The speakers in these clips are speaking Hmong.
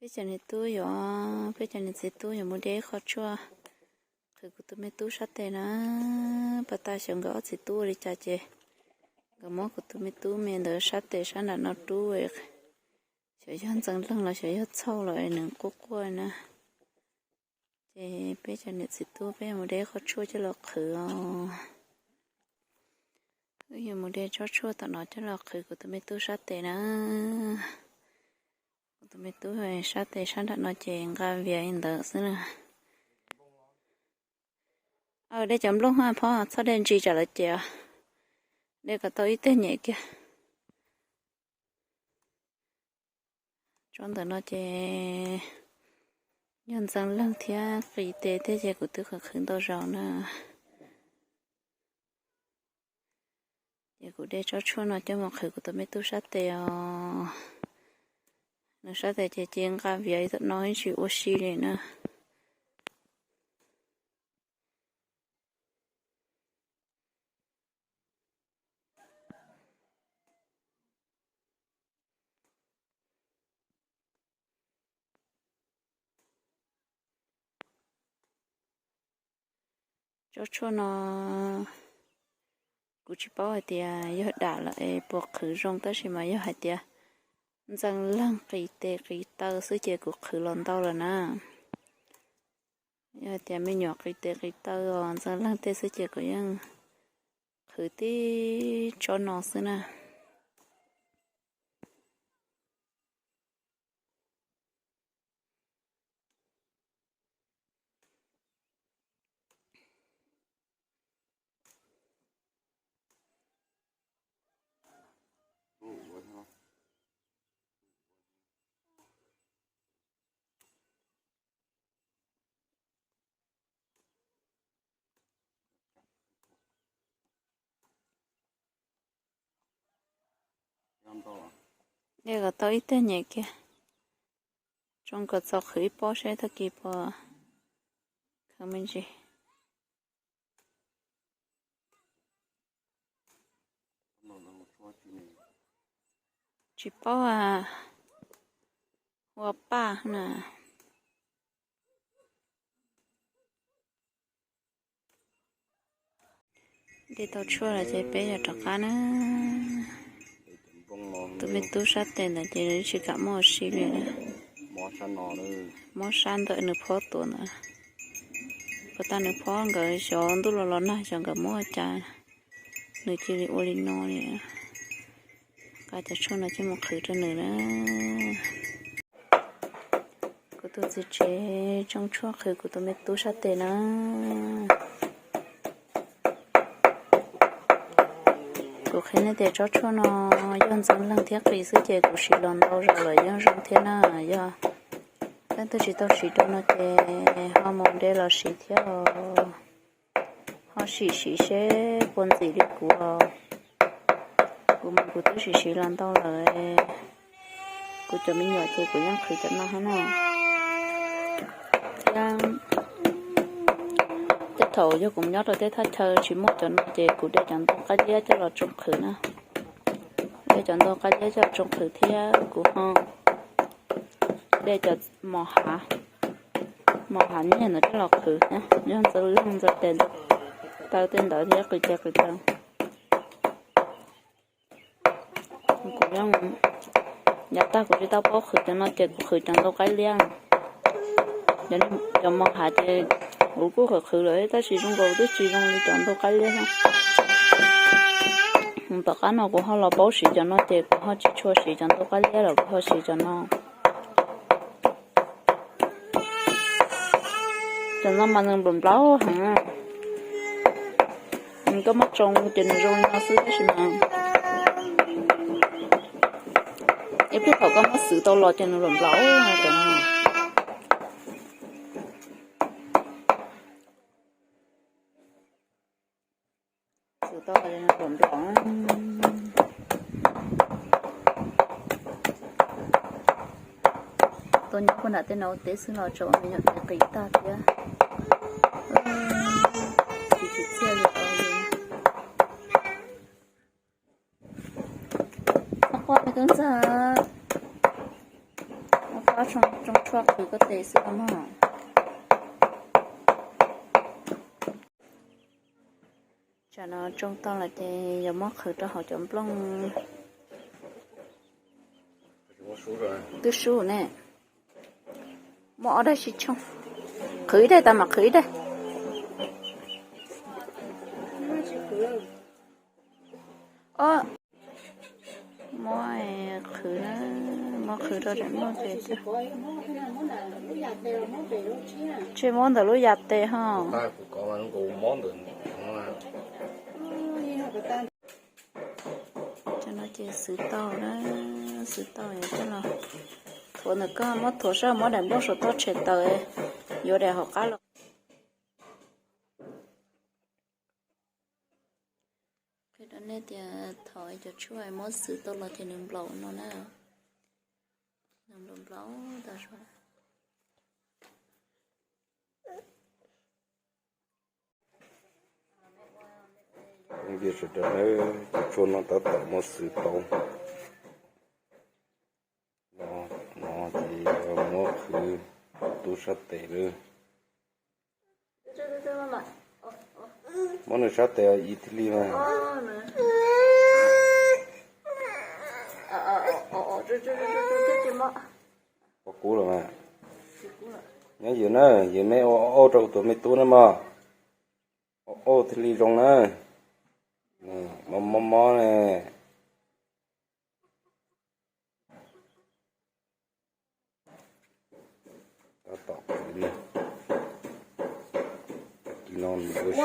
Peb cov niam tub yuav, peb cov niam txiv tub yuav mus de qhov tshuaj qhwv kuv tus me tub sab tes na. Pas tas xyov nkawd ob txiv tub ua li cas ces nkawd muab kuv tus me tub me ntawd sab tes sab nram no rub, xyov yog ntxeev leeg los xyov yog txhauj los es nws quaj quaj na. Ces peb cov niam txiv tub peb yuav mus de qhov tshuaj coj los qhwv os. Wb yuav mus de tsob tshuaj tom no coj los qhwv kuv tus me tub sab tes na. Kuv tus me tub sab tes sab nram no ces nqa vias li ntawd xwb na. De cov nplooj hab phob, txhob de ntsis tsam lawv cem. De kom tau ib teg nyem kiag. Tsob ntawm no ces yog ntxeev leeg thiab qis tes thiab ces kuv twb qhwv qhwv ntau zaus na. Ces kuv de tsob tshuaj no coj mus qhwv kuv tus me tub sab tes os. Nws sab tes ces cia nqa vias li tom no ib tsis ua si li na. Tsob tshuaj no kuv tsis paub hais tias yog dam lawm es puas qhwv zoo, tab sis mas yog hais tias ntxeev leeg qis tes qis taw xwb ces kuv qhwv los ntau lawm na. Yog hais tias me nyuam qis tes qis taw os, ntxeev leeg tej xwb ces kuv yeej qhwv tib tsob no xwb na. De kom tau ib teg nyem kiag. Tsoo kom txaus qhwv ib pob seb tag kis puas khaws me ntsis. Tsis paub ua paj na. De tau tshuaj lawm ces peb yuav rov qab na. Tus me tub sab tes ntawd ces nws tsis kam muab ua si li. Mob sab ntawm nws phob tuaj ntawd. Puas tas nws phob nkawd xyov ntuj los los nag xyov nkawd muab ua cas nws cia li ua li no li. Nqa cov tshuaj no coj mus qhwv rau nws na. Kuv tus txiv tsev tsoo tshuaj qhwv kuv tus me tub sab tes na. Kuv qhia nej tias tsob tshuaj no yog ntxeev leeg thiab qis xwb ces kuv siv los ntau zaus lawm yeej zoo thiab na. Yog leej twg tsis tau siv rau no ces ho mus de los siv thiab os. Ho sim siv seb puas ntxim li kuv os. Kuv mas kuv twb sim siv los ntau lawm. Kuv cov me nyuam ces kuv yeej qhwv cov no hab na. Thiab tej thaum yog kuv nyob rau tej thaj chaw tsis muaj cov no ces kuv de cov ntoo qaib liab coj los tsoo qhwv na. De cov ntoo qaib liab coj los tsoo qhwv thiab kuv ho de cov mos hav, mos hav nyiaj ntawd coj los qhwv thiab. Yog ntxeev leeg ntxeev tes taw tej ntawd thiab qis tes qis taw. Kuv yav tag kuv tsis tau paub qhwv cov no ces kuv qhwv cov ntoo qaib liab. Cov mos hav ces kuv kuj qhwv qhwv lawm tab sis zoo nkaus twb tsis zoo li cov ntoo qaib liab. Tom qab no kuv ho los paub siv cov no ces kuv ho tsis tshua siv cov ntoo qaib liab lawm, kuv ho siv cov no. Cov no mas nws nplaum nplaum heev. Koj muab tsoo ces nws zoo li no xwb tab sis mas ib pliag thaum koj muab xwv tau los ces nws nplaum nplaum cov no. Xwv tau los nplaum nplaum. Tuaj nyob puag nram tej no ua teb xwb los tsaus me nyuam tes qis tag thiab. Tsis tsim txiaj li os. Quaj me tub ntxawg. Ob tsoo tshuaj qhwv koj tes xwb mog. Tsam no tsoo tau lawm ces yuav muab qhwv rau hauv cov nplooj twb sub ne. Muab ob daim sib tshooj, qhwv ib daim tas mam qhwv ib daim. Muab qhwv na, muab qhwv rau daim nplooj tes. Tsis muab ntawm lub yas tes ho. Cov no ces xwv tau na, xwv tau coj los thuav ntawm koj, muab thuav sab, muab daim nplooj saum toj tshem tawm, yuav daim hauv qab los. Qhia rau nej tias thaum cov tshuaj muab xwv tau los ces nws nplaum no na, nws nplaum nplaum tas zog. Phooj ywg sawv daws, cov tshuaj no tab tom muab xwv tau. No ces muab qhwv tub sab tes lawm. Muab nws sab tes ib thiaj li mas. Ua kub lawm mas. Nyob ywm na, ywm me ua auj rau tus me tub na mog. Ua auj thiaj li zoo na. Mob mob mob ne. Tab tom qhwv li. Tag kis no nws ua si,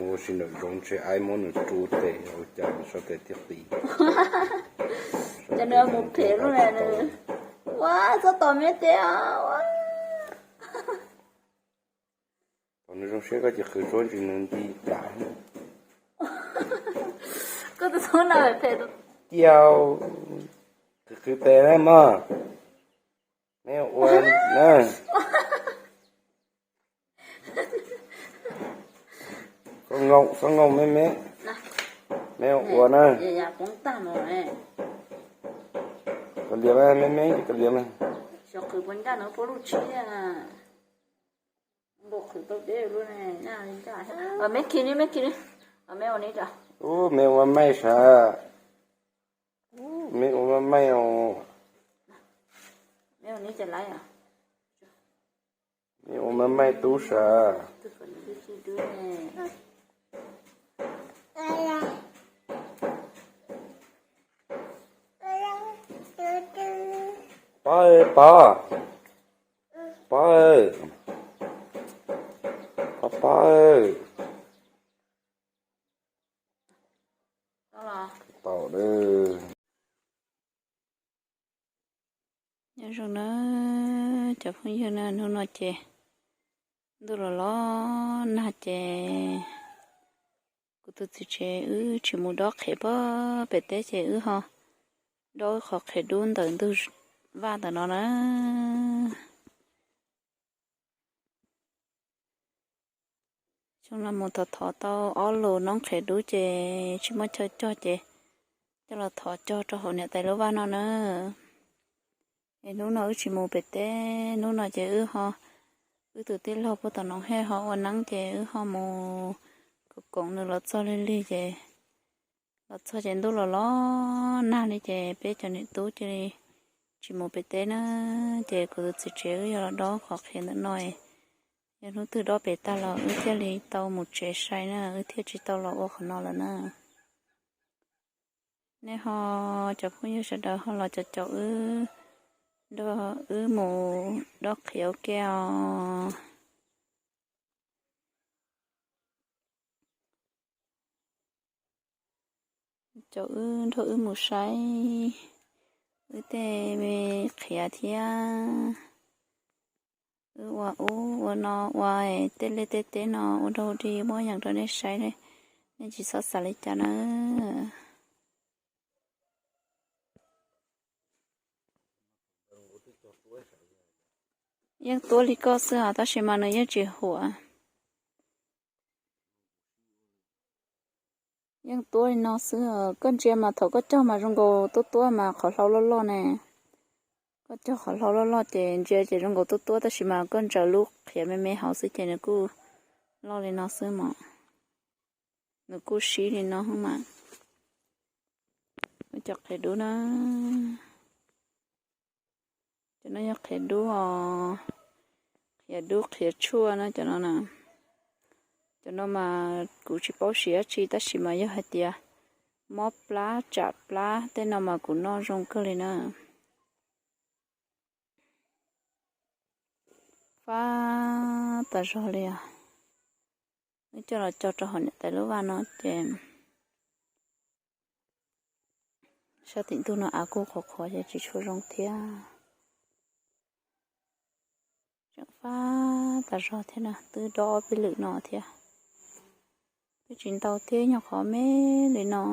ua si ntawm zoov ntshe aib muab nws rub tes ua cas nws sab tes thiaj qis. Ces nws mus phem lub na. Ua txog tom me tes os. Thaum nws zoo siab koj ces qhwv suab ntsis nws nti plam. Koj tus tub no phem tiag. Qhwv qhwv tes na mog. Me ua na. Xob nkooj, xob nkooj me me. Me ua na. Kav liam me me, kav liam me. Me khi li, me khi li. Ub, me ua maj maij sav. Ub, me ua maj maij os. Me ua maj maij tub sav. Pab, pab. Pab, pab, pab. Tau lawm. Nyob zoo na cov phooj ywg na, hnub no ces ntuj los los nag ces kuv tus txiv tsev wb tsis mus dob qhiav pem teb ces wb ho dob wb qhov qhiav dub ntawm ntug vaj ntawm no na. Xyoo no mus thov thov tau ob lus noob qhiav dub ces tsis muaj chaw cog ces coj los thov cog rau hauv niam tais lub vaj no na. Es hnub no wb tsis mus pem teb, hnub no ces wb ho, wb tus tij laug puag tom Noov Hej ho ua neeb ces wb ho mus koom koom nws los txog lig lig ces los txog ces ntuj los los nag li ces peb cov niam tub cia li tsis mus pem teb na. Ces kuv tus txiv tsev wb yog los dob qhov qhiav ntawm no, yog hnub twg dob pem tag los wb thiaj li tau mus tsev sai na, wb thiaj tsis tau los ua qhov no lawm na. Nej ho, cov phooj ywg sawv daws ho los caum caum wb, wb mus dob qhiav ua ke os. Caum wb nrog wb mus saib wb tej me qhiav thiab. Wb ua ub ua no, ua tej liaj tej teb no ua dog dig muab yees rau nej saib, nej tsis txhob xav li cas na. Yeej tuab li koj xwb os, tab sis mas nws yeej tsis huam. Yeej tuab li no xwb os, koj ntsia mas thaum koj cog mas zoo nkaus tuab tuab mas qhov hlau loj loj ne. Koj cog qhov hlau loj loj ces ntsia ces zoo nkaus tuab tuab, tab sis mas koj ntsaws lub qhiav me me hauv xwb ces nws kuj loj li no xwb mas. Nws kuj sib li no mas. Cov qhiav dub na, cov no yog qhiav dub os, qhiav dub qhiav tshuaj na cov no na. Cov no mas kuv tsis paub siv dab tsi tab sis mas yog hais tias mob plab tsam plab tej no mas kuv noj zoo kawg li na. Fab tas zog li os. Wb coj los cog rau hauv niam tais lub vaj no ces sab tim ntug no av kuj qhuav qhuav ces tsis tshua zoo thiab. Tseem fab tas zog thiab na, twb dob ob peb lwm no thiab. Twb tsis ntau thiab, nyuag qhov me li no.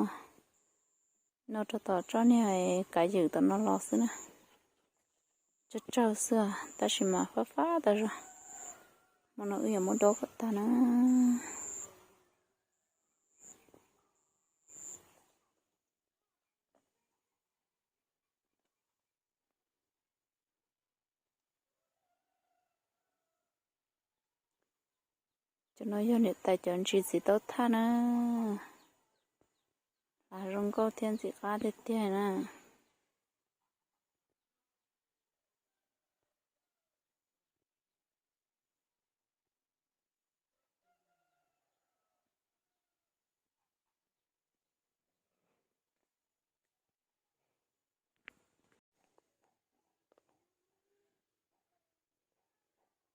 No rau tom tsob niag kav ywm tom no los xwb na. Tsawg tsawg xwb tab sis mas fab fab tas zog. Hmo no wb yuav muab dob kom tag na. Cov no yog niam tais cov ntsis txiv taub thaj na. Hlav zoo nkauj thiab ntxim qab tiag tiag na.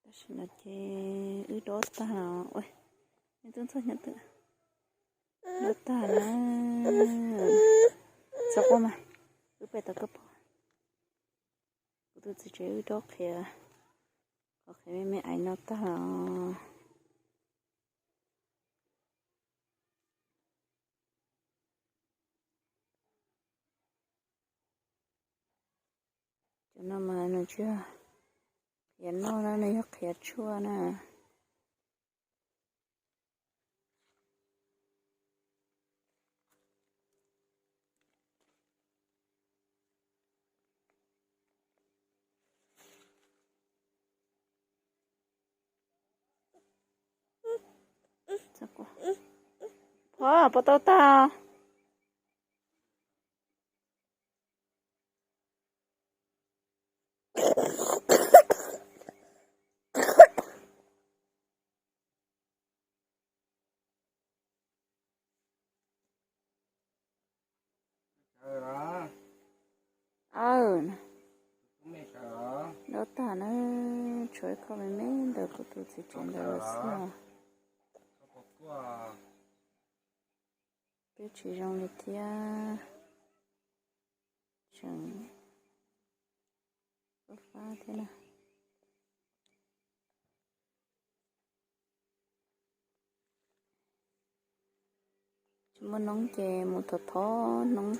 Tam sim no ces wb dob tag los, nej tub ntxhais nyob twg? Dob tag na. Txhob quaj mas, wb pem tau koj pom. Kuv tus txiv tsev wb dob qhiav, qhov qhiav me me aiv no tag los. Cov no mas nws tsis yog qhiav noj na, nws yog qhiav tshuaj na. Pov, pov tau tag. Aw, dob tag na, tshuav ib qho me me ntawm kuv tus txiv tsev ntawd lawm xwb. Twb tsis zoo li thiab. Tseem fab fab thiab na. Tsis muaj noob ces mus thov thov noob,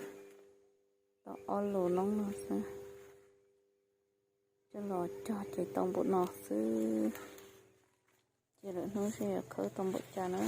tau ob lus noob no xwb. Coj los cog ces tau npaum no xwb. Ces lwm hnub seb yuav khawb tau npaum cas na.